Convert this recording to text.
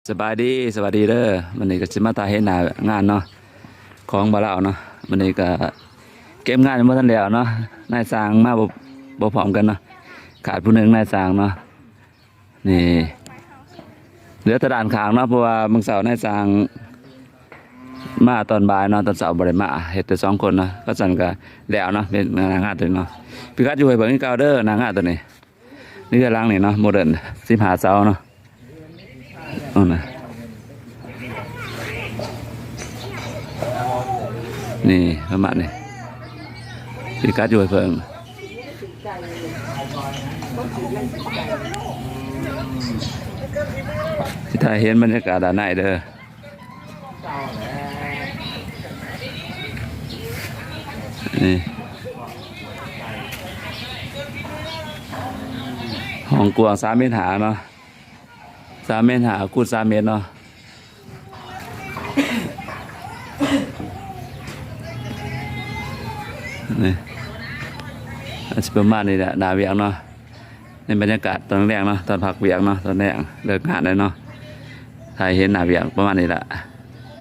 ສະບາຍດີ ສະບາຍດີເດີ. ມື້ນີ້ກໍຊິມາຖ່າຍເຫັນໜ້າງານເນາະ ຂອງບ່າວລາວເນາະ. ມື້ນີ້ກໍເກັບງານຍັງບໍ່ທັນແລ້ວເນາະ ນາຍຊ່າງມາບໍ່ ບໍ່ພ້ອມກັນເນາະ ຂາດຜູ້ໜຶ່ງນາຍຊ່າງເນາະ. ນີ້ເຫຼືອແຕ່ດ້ານຂ້າງເນາະ ເພາະວ່າມື້ເຊົ້ານາຍຊ່າງມາຕອນບ່າຍເນາະ ຕອນເຊົ້າບໍ່ໄດ້ມາ ເຮັດແຕ່ສອງຄົນເນາະ. ກໍຊັ້ນກໍແລ້ວເນາະ ເປັນໜ້າງານຕົວນີ້ເນາະ. ພິກັດຢູ່ໃຫ້ເບິ່ງຄືເກົ່າເດີ ໜ້າງານຕົວນີ້. ນີ້ຄືຫຼັງນີ້ເນາະ ໂມເດີນ ສິບຫ້າເສົາເນາະ. ໂອ້ນະ ນີ້ປະມານນີ້ ພິກັດຢູ່ໃຫ້ເບິ່ງ. ຊິຖ່າຍເຫັນບັນຍາກາດດ້ານໃນເດີ. ນີ້ ຫ້ອງກວ້າງສາມເມັດຫ້າເນາະ ສາມເມັດຫ້າຄູນສາມເມັດເນາະ. ນີ້ ອາດຊິປະມານນີ້ແຫຼະ ໜ້າວຽກເນາະ. ໃນບັນຍາກາດຕອນແລງເນາະ ຕອນພັກວຽກເນາະ ຕອນແລງເລີກງານແລ້ວເນາະ ຖ່າຍເຫັນໜ້າວຽກປະມານນີ້ລະ.